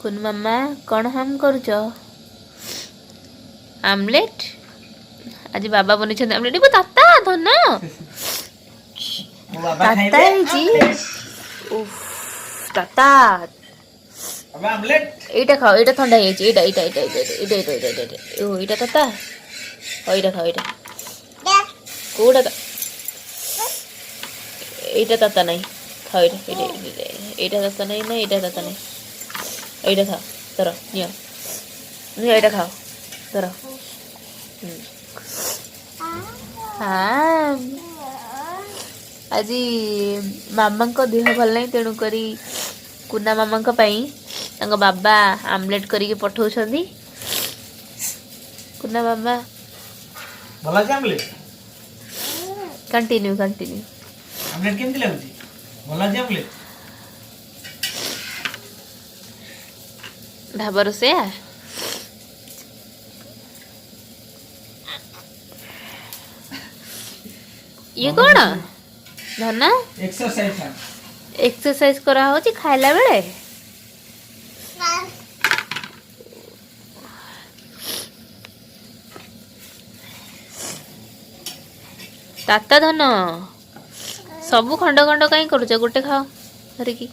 କୁନୁ ମାମା କ'ଣ ହାମ୍ କରୁଛ? ଆମଲେଟ୍ ଆଜି ବାବା ବନେଇଛନ୍ତି। ଆମଲେଟ୍ ତାତା ଧନ। ମୋ ବାବା ତାତା ଖାଇବେ। ହେଇଛି। ଉଫ୍, ତାତା। ବାବା, ଆମଲେଟ୍। ଏଇଟା ଖାଅ, ଏଇଟା ଥଣ୍ଡା ହେଇଯାଇଛି। ଏଇଟା, ଏଇଟା, ଏଇଟା, ଏଇଟା, ଏଇଟା, ଏଇଟା, ଏଇଟା, ଏଇଟା, ଏଇଟା। ଓ, ଏଇଟା ତାତା। ହଉ, ଏଇଟା ଖାଅ। ଏଇଟା କୋଉଟା? ଏଇଟା ତାତା ନାହିଁ। ଖାଅ ଏଇଟା, ଏଇଟା, ଏଇଟା, ଏଇଟା ତାତା ନାହିଁ ନା? ଏଇଟା ତାତା ନାହିଁ। ଏଇଟା ଖାଅ, ଧର, ନିଅ, ନିଅ, ଏଇଟା ଖାଅ, ଧର। ହଁ, ଆଜି ମାମାଙ୍କ ଦେହ ଭଲ ନାହିଁ, ତେଣୁକରି କୁନା ମାମାଙ୍କ ପାଇଁ ତାଙ୍କ ବାବା ଆମଲେଟ୍ କରିକି ପଠଉଛନ୍ତି। କୁନା ମାମା। ଭଲ ଅଛି ଆମଲେଟ୍? Continue, continue. Omelette କେମିତି ଲାଗୁଛି? ଭଲ ଅଛି ଆମଲେଟ୍? ଢାବା ରୋଷେୟା। ଇଏ କ'ଣ ଧନ? ଏକ୍ସରସାଇଜ। ଏକ୍ସରସାଇଜ କରାହଉଛି ଖାଇଲା ବେଳେ। ତାତା ଧନ, ସବୁ ଖଣ୍ଡ ଖଣ୍ଡ କାହିଁ କରୁଛ? ଗୋଟେ ଖାଅ ଧରିକି।